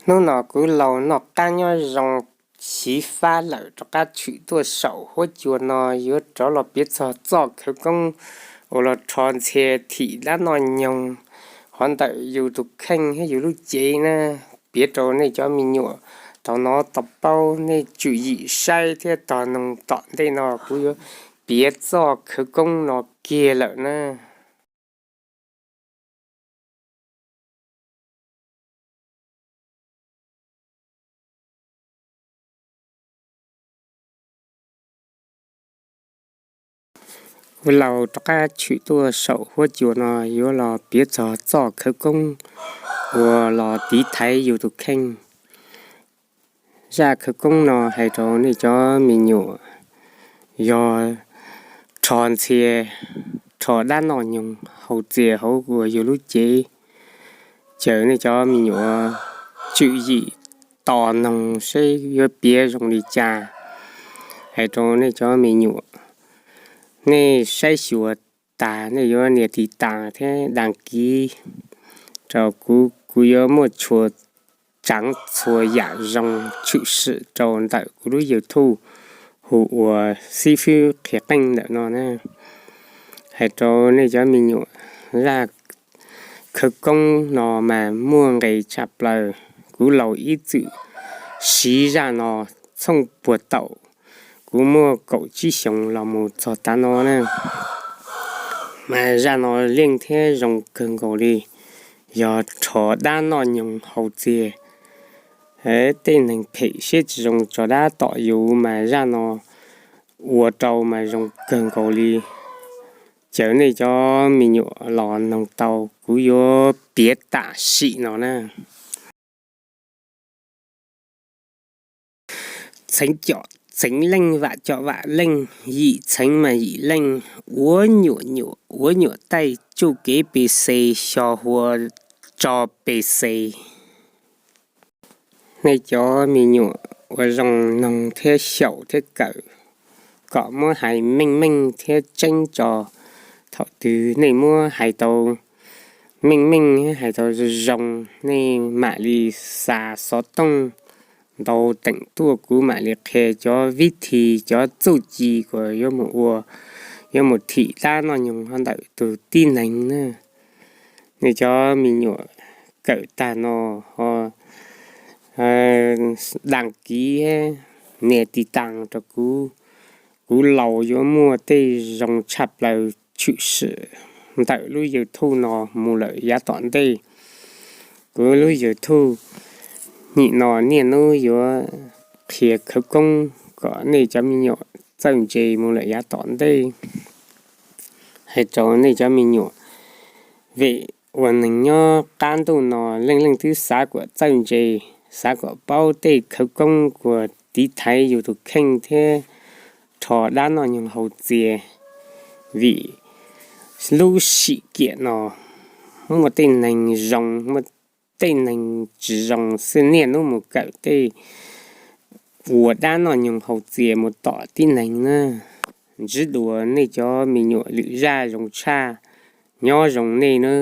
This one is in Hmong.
Hnub no kuv laus noj qab nyob zoo xyiv fab lawm rov qab tshwm tuaj saum huab cua no yuav rov los piav txog txoj khawv koob uas los rho ntxhia thim dab noj nyoog hov ntawm yus tus kheej thiab yus lub cev na, piav rau nej cov me nyuam tau hnov tau paub, nej tswm yim saib thiab tos noog tom ntej no kuv yuav piav txoj khawv koob no kiag lawm na. Kuv laus rov qab tshwm tuaj saum huab cua no yuav los piav txog txoj khawv koob uas los tiv thaiv yus tus kheej. Zaj khawv koob no hais rau nej cov me nyuam yog rho ntxhia, rho dab noj nyoog haus txias hauv uas yus lub cev. Caw nej cov me nyuam tswm yim tos noog seb yuav piav zoo li cas. Hais rau nej cov me nyuam, nej saib xyuas tas nej yuav nias tiv tas thiab đăng ký rau kuv, kuv yuav muaj tshua tsaav txhua yam zoo tshwm sim rau ntawm kuv lub YouTube hu ua Xib Fwb Qhia Qeej ntawm no na. Hais rau nej cov me nyuam, zaj khawv koob no mas muaj nqis tshaj plaws. Kuv laus ib txwm siv zaj no txhooj puag taum kuv muaj kaum tsib xyoos los mus txog tav no na. Mas zaj no leej thiab zoo kawg nkaus li, yog rho dab noj nyoog haus txias. Tej neeg phem siab tsis zoo tso dab tom yus mas zaj no ua rau mas zoo kawg nkaus li. Caw nej cov me nyuam los noog tau, kuv yuav piav tam sim no na. Txheev com txheev leej, vam com vam leej, yim txheev mas yim leej, ua nyuam nyuam ua nyuam taij tsuj kev pes xes xyo hua tso pes xes. Nej cov me nyuam ua zoo noog thiab xyaum thiab kawm kom muab hais meej meej thiab tseeb tso. Thaum twg nej muab hais tau meej meej, hais tau zoo zoo, nej mam li xa xov tooj ntau teem tuaj, kuv mam li qhia cov vib thi, cov txuj ci uas yuav mus ua, yuav mus thim dab noj nyoog hov ntawm tus tib neeg na. Nej cov me nyuam kawm tag no ho đăng ký, nias tiv tas rau kuv. Kuv laus yuav muaj tej zoo tshaj plaws tshwm sim ntawm lub YouTube no mus lawm yav tom ntej. Kuv lub YouTube nim no niaj hnub yuav qhia khawv koob kom nej cov me nyuam txawj ntse mus lawm yav tom ntej. Hais rau nej cov me nyuam, vim ua neeg nyob qab ntuj no leej leej twb xav kom txawj ntse, xav kom paub tej khawv koob uas tiv thaiv yus tus kheej thiab rho dab noj nyoog haus txias. Vim lub sim kiam no muaj tej neeg zoo, muaj tej neeg tsis zoo xwb, niaj hnub mus kawm tej ua dab noj nyoog haus txias mus tom tib neeg na. Ntsib dua nej cov me nyuam lwm zaj zoo tshaj, nyob zoo nej na.